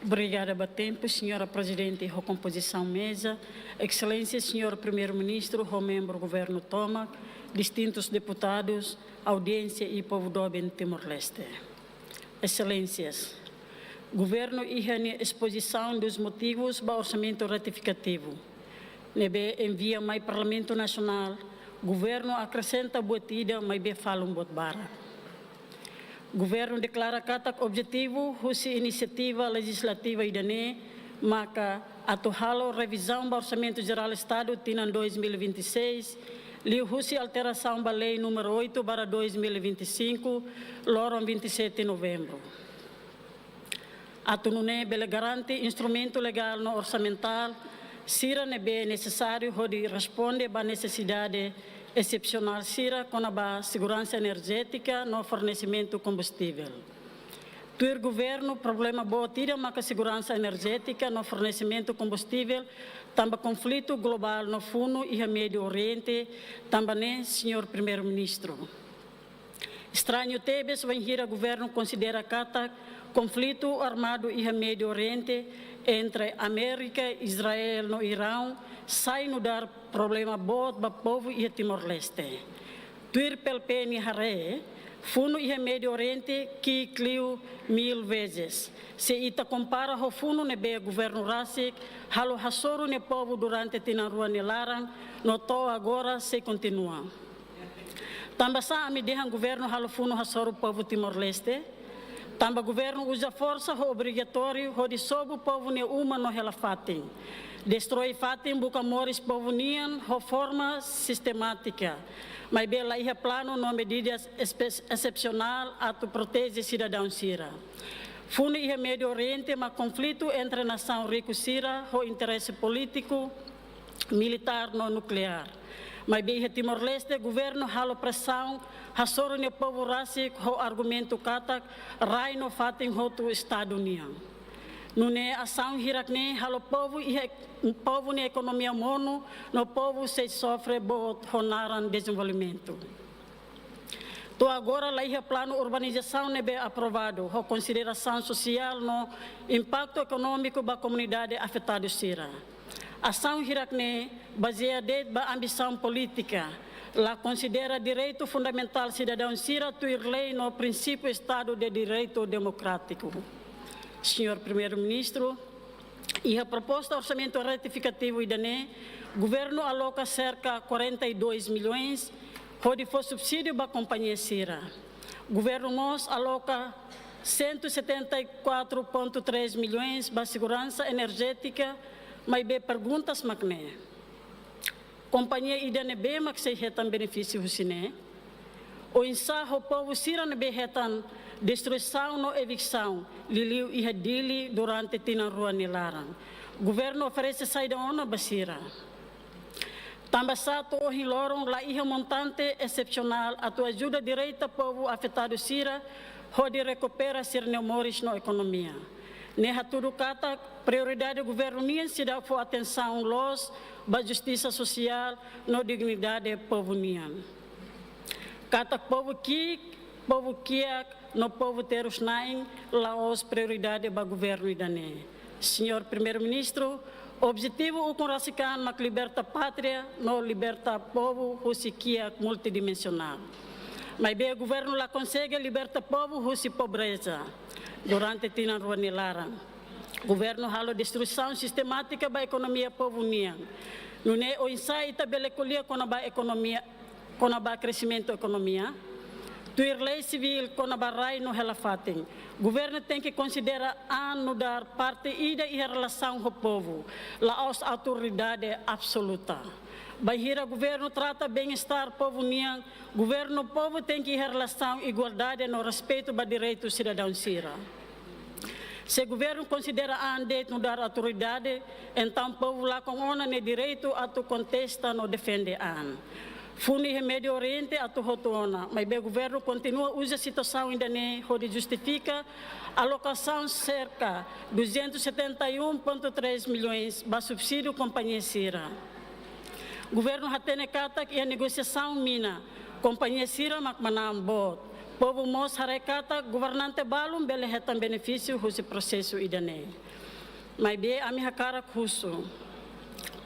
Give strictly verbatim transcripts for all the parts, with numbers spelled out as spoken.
Obrigada ba tempu, Señora Prezidente ho kompozisaun meza, Exelénsia Señór Primeiru-Ministru ho membru governu tomak, distintus deputadus, audiénsia i povu doben Timor-Leste. Exelénsias, governu iha nia espozisaun dos motivus ba orsamentu retifikativu ne'ebé envia mai Parlamentu Nasionál, governu akresenta buat ida maibé falun buat barak. Governu deklara katak objetivu husi inisiativa lejislativa ida-ne'e maka atu halo revizaun ba Orsamentu Jerál Estadu tinan dois mil e vinte e seis, liuhusi alterasaun ba Lei númeru oito barra dois mil e vinte e cinco, loron vinte e sete Novembru. Atu nune'e bele garante instrumentu legál no orsamentál sira ne'ebé nesesáriu hodi responde ba nesesidade esepsionál sira kona-ba seguransa enerjétika no fornesimentu kombustivel. Tuir governu, problema boot ida maka seguransa enerjétika no fornesimentu kombustivel, tanba konflitu globál no funu iha Médiu Oriente, tanba ne'e, Señór Primeiru-Ministru. Estrañu tebes wainhira governu konsidera katak konflitu armadu iha Médiu Oriente entre Amérika, Israel no Iraun sai nu'udar problema boot ba povu iha Timor-Leste. Tuir PLP nia haree, funu iha Médiu Oriente ki'ik liu mil vezes, se ita kompara ho funu ne'ebé governu rasik halo hasoru nia povu durante tinan rua nia laran, no to'o agora sei kontinua. Tanbasá ami dehan governu halo funu hasoru povu Timor-Leste? Tanba governu uza forsa ho obrigatóriu hodi sobu povu nia uma no hela fatin, destroi fatin buka moris povu nian ho forma sistemátika, maibé la iha planu no medidas espe-, esepsionál atu proteje sidadaun sira. Funu iha Médiu Oriente mak konflitu entre nasaun riku sira ho interese polítiku, militár no nukleár. Maibé iha Timor-Leste, governu halo presaun, hasoru nia povu rasik ho argumentu katak rai no fatin hotu Estadu nian. Nune'e asaun hirak-ne'e halo povu iha ek-, povu nia ekonomia monu, no povu sei sofre boot ho naran dezenvolvimentu. To'o agora la iha planu urbanizasaun ne'ebé aprovadu ho konsiderasaun sosiál no impaktu ekonómiku ba komunidade afetadu sira. Asaun hirak-ne'e bazeia de'it ba ambisaun polítika, la konsidera direitu fundamentál sidadaun sira tuir lei no prinsípiu Estadu de Direitu Demokrátiku. Señór Primeiru-Ministru, iha proposta orsamentu retifikativu ida-ne'e, governu aloka serka quarenta e dois milhões hodi fó subsídiu ba kompañia sira. Governu mós aloka cento e setenta e quatro ponto três milhões ba seguransa enerjétika, maibé perguntas mak ne'e: kompañia ida ne'ebé mak sei hetan benefísiu husi ne'e? Oinsá ho povu sira ne'ebé hetan destruisaun no eviksaun liuliu iha Dili durante tinan rua nia laran? Governu oferese saida ona ba sira? Tanbasá to'o ohin loron la iha montante esepsionál atu ajuda direta povu afetadu sira hodi rekupera sira-nia moris no ekonomia? Ne'e hatudu katak prioridade governu nian seidauk fó atensaun loos ba justisa sosiál no dignidade povu nian. Katak povu ki'ik, povu kiak no povu terus-na'in la'ós prioridade ba governu ida-ne'e. Señór Primeiru-Ministru, objetivu ukun rasik an mak liberta pátria no liberta povu husi kiak multidimensionál. Maibé governu la konsege liberta povu husi pobreza durante tinan rua nia laran. Governu halo destruisaun sistemátika ba ekonomia povu nian. Nune'e oinsá ita bele ko'alia kona-ba ekonomia, kona-ba kresimentu ekonomia? Tuir lei sivíl kona-ba rai no hela fatin, governu tenke konsidera an nu'udar parte ida iha relasaun ho povu, la'ós autoridade absoluta. Bainhira governu trata bem-estar povu nian, governu no povu tenke iha relasaun igualdade no respeitu ba direitu sidadaun sira. Se governu konsidera an de'it nu'udar autoridade, entaun povu lakon ona nia direitu atu kontesta no defende an. Funu iha Médiu Oriente atu hotu ona, maibé governu kontinua uza situasaun ida-ne'e hodi justifika alokasaun serka duzentos e setenta e um ponto três milhões ba subsídiu kompañia sira. Governu hatene katak iha negosiasaun mina, kompañia sira mak manán boot. Povu mós haree katak governante balun bele hetan benefísiu husi prosesu ida-ne'e. Maibé ami hakarak husu.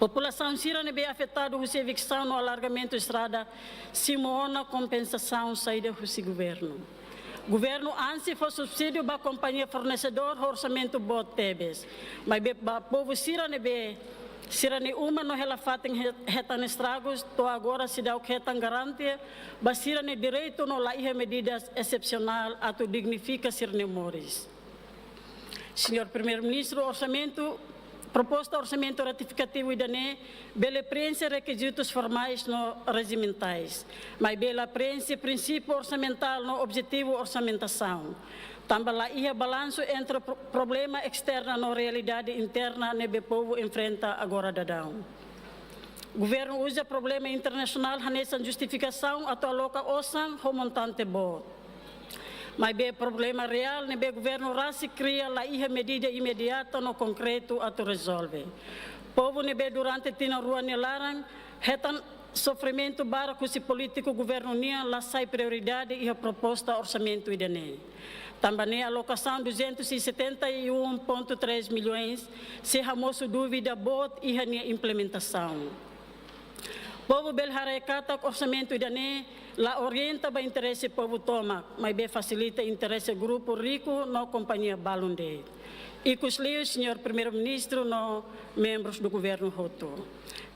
Populasaun sira ne'ebé afetadu husi eviksaun no alargamentu estrada simu ona kompensasaun saida husi governu? Governu ansi fó subsídiu ba kompañia fornesedór ho orsamentu boot tebes. Maibé ba povu sira ne'ebé sira-nia uma no hela-fatin he-, hetan estragus, to'o agora seidauk hetan garantia ba sira-nia direitu no la iha medidas esepsionál atu dignifika sira-nia moris. Señór Primeiru-Ministru, orsamentu, proposta orsamentu retifikativu ida-ne'e bele preenxe rekizitus formais no rejimentais, maibé la preenxe prinsípiu orsamentál no objetivu orsamentasaun. Tanba la iha balansu entre pro-, problema esterna no realidade interna ne'ebé povu enfrenta agora daudaun. Governu uza problema internasionál hanesan justifikasaun atu aloka osan ho montante boot. Maibé problema reál ne'ebé governu rasik kria la iha medida imediata no konkretu atu rezolve. Povu ne'ebé durante tinan rua nia laran hetan sofrimentu barak husi polítiku governu nian la sai prioridade iha proposta orsamentu ida-ne'e. Tanba ne'e alokasaun duzentos e setenta e um ponto três milhões sei hamosu dúvida boot iha nia implementasaun. Povu bele haree katak orsamentu ida-ne'e la orienta ba interese povu tomak, maibé fasilita interese grupu riku no kompañia balun de'it. Ikusliu, Señór Primeiru-Ministru no membrus do governu hotu,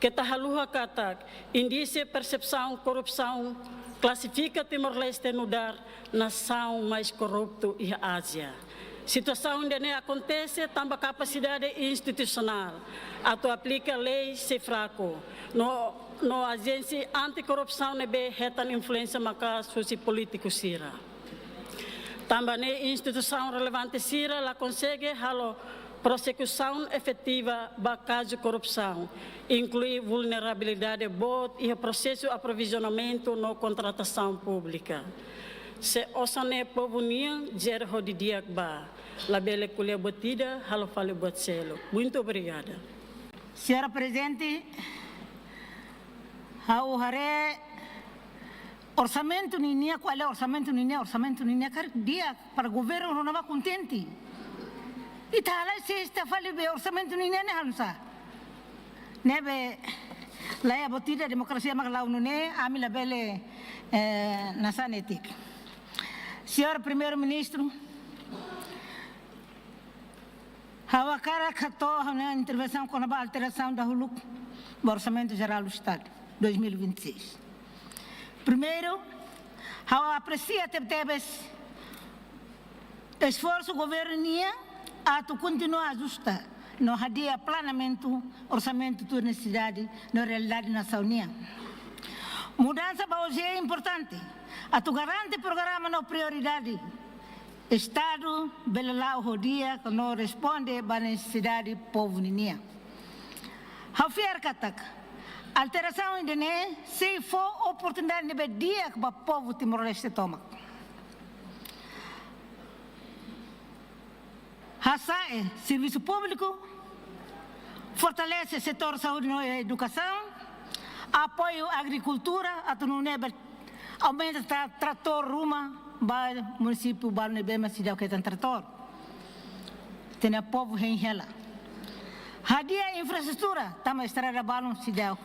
keta haluha katak índise persepsaun korrupsaun klasifika Timor-Leste nu'udar nasaun mais korruptu iha Ázia. Situasaun ida-ne'e akontese tanba kapasidade institusionál atu aplika lei sei fraku, no, no ajénsia anti-korrupsaun ne'ebé hetan influénsia maka'as husi polítiku sira. Tanba ne'e instituisaun relevante sira la konsege halo prosekusaun efetiva ba kazu korrupsaun, inklui vulnerabilidade boot iha prosesu aprovizionamentu no kontratasaun públika. Se osan ne'e povu nian, jere ho didi'ak ba, labele ko'alia buat ida, halo fali buat seluk. Muito obrigada. Señora Prezidente, ha'u haree orsamentu ninian, ko'alia orsamentu ninian, orsamentu ninian karik di'ak para governu rona ba kontente. Ita halai sesta fali be orsamentu ninian ne'e halo sá? Ne'ebé la iha buat ida, demokrasia mak la'o nune'e, ami labele, eh, nasaun netik. Señór Primeiru-Ministru, ha'u hakarak hato'o ha'u-nia intervensaun kona-ba alterasaun dahuluk ba Orsamentu Jerál do Estadu dois mil e vinte e seis. Primeiru, ha'u apresia tebetebes esforsu governu nian atu kontinua ajusta no hadi'a planamentu orsamentu tuir nesesidade no realidade nasaun nian. Mudansa ba O J E importante atu garante programa no prioridade Estadu bele la'o ho di'ak no responde ba nesesidade povu ninian. Ha'u fiar katak alterasaun ida-ne'e sei fó oportunidade ne'ebé di'ak ba povu Timor-Leste tomak. Hasa'e servisu públiku, fortalese setór saúde no edukasaun, apoiu agrikultura atu nune'e bele aumenta tra-, tratór ruma ba munisípiu balun ne'ebé mak seidauk hetan tratór. Ita-nia povu hein hela. Hadi'a infraestrutura, tanba estrada balun seidauk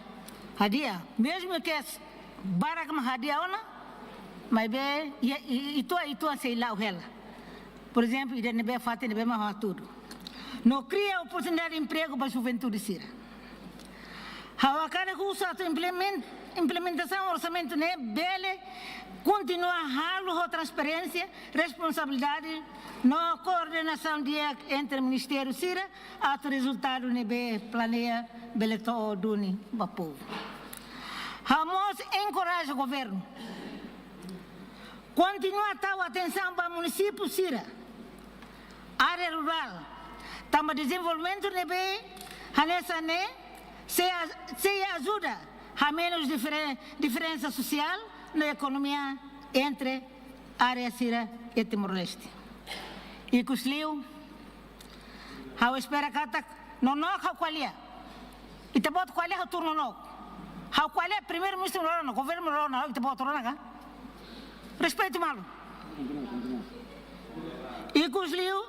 hadi'a. Mezmu ke s-, barak mak hadi'a ona, maibé iha, i-, uitoan, uitoan sei la'o hela. Por ezemplu, ida ne'ebé fatin ne'ebé mak hatudu. No kria oportunidade empregu ba juventude sira. Ha'u hakarak husu atu implemen-, implementasaun orsamentu ne'e bele kontinua halo ho transparénsia, responsabilidade no koordenasaun di'ak entre ministériu sira atu rezultadu ne'ebé planeia bele to'o duni ba povu. Ha'u mós enkoraja governu kontinua tau atensaun ba munisípiu sira, área rurál, tanba dezenvolvimentu ne'ebé hanesan ne'e sei a-, sei ajuda hamenus difere-, diferensa sosiál no ekonomia entre área sira iha Timor-Leste. Ikusliu, ha'u espera katak nonook ha'u ko'alia. Ita-boot ko'alia ha'u tuur nonook. Ha'u ko'alia Primeiru-Ministru rona, governu rona, ita-boot rona ka? Respeitu malu. Ikusliu,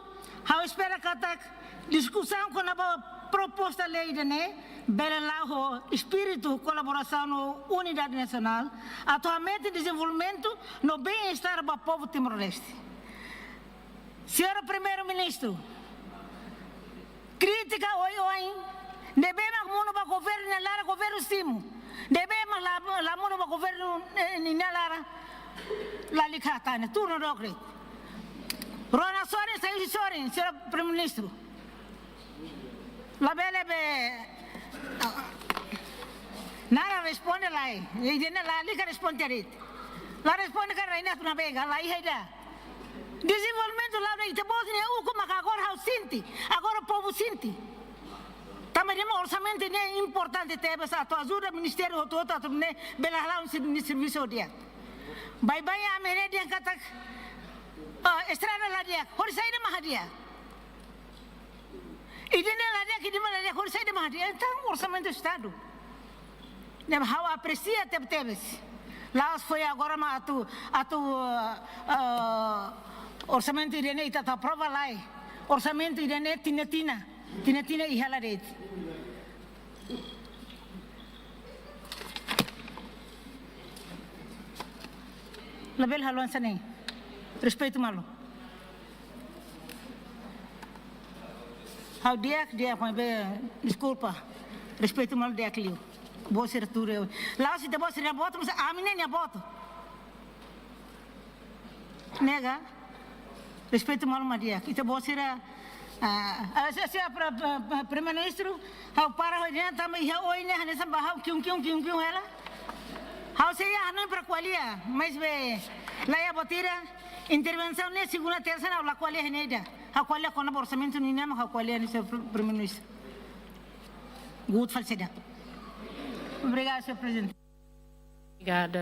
ha'u espera katak diskusaun kona-ba proposta lei ida-ne'e bele la'o ho espíritu kolaborasaun no unidade nasionál, atu hametin dezenvolvimentu no bem-estar ba povu Timor-Leste. Señora Primeiru-Ministru, krítika oioin ne'ebé mak monu ba governu nia laran, governu simu. Ne'ebé mak la, la monu ba governu, eh, nia laran, lalika hatene, turno dokre. Rona sorin, sai husi sorin, señora Primeiru-Ministru. Labele be, ah, nada responde lai. Ida-ne'e lalika responde de'it. La responde ka raina tu na bega, la iha ida. Dezenvolvimentu la'o de'it, ita-boot nia ukun maka agora ha'u sente, agora povu sente. Tanba ida-ne'e orsamentu ne'e importante tebes atu ajuda ministériu hotu-hotu atu ne'e bele hala'o sir-, nia servisu di'ak. Baibain ami haree dehan katak, ah, estrada la di'ak, hori saida mak la di'ak. Ida-ne'e la di'ak, ida-ne'e la di'ak, hori saida mak la di'ak. Entaun, orsamentu Estadu. Ne'ebé ha'u apresia tebetebes. La'ós foin agora mak atu, atu, eh, eh, orsamentu ida-ne'e ita atu aprova, lae. Orsamentu ida-ne'e tinan-tinan. Tinan-tinan iha hela de'it. Labele halo hanesan ne'e. Respeitu malu. Ha'u di'ak, di'ak, maibé, deskulpa. Respeitu malu di'ak liu. Boot sira tuur. La'ós ita-boot sira-nia votu, mas ami-nia votu. Ne'e ka? Respeitu malu mak di'ak. Ita-boot sira, ah, ah, se, se, pra, pra, pra, Primeiru-Ministru, ha'u para hodi ne'e tanba iha oin ne'e hanesan ba ha'u kiun, kiun, kiun, kiun hela. Ha'u sei iha hanoin para ko'alia, maibé, la iha buat ida, intervensaun ne'e segunda, tersa ne'e ha'u la ko'alia iha ne'e ida. Ha'u ko'alia kona-ba orsamentu nian mak ha'u ko'alia ne'e, señór Primeiru-Ministru. Guut fali saida. Obrigada, señór Prezidente. Obrigada.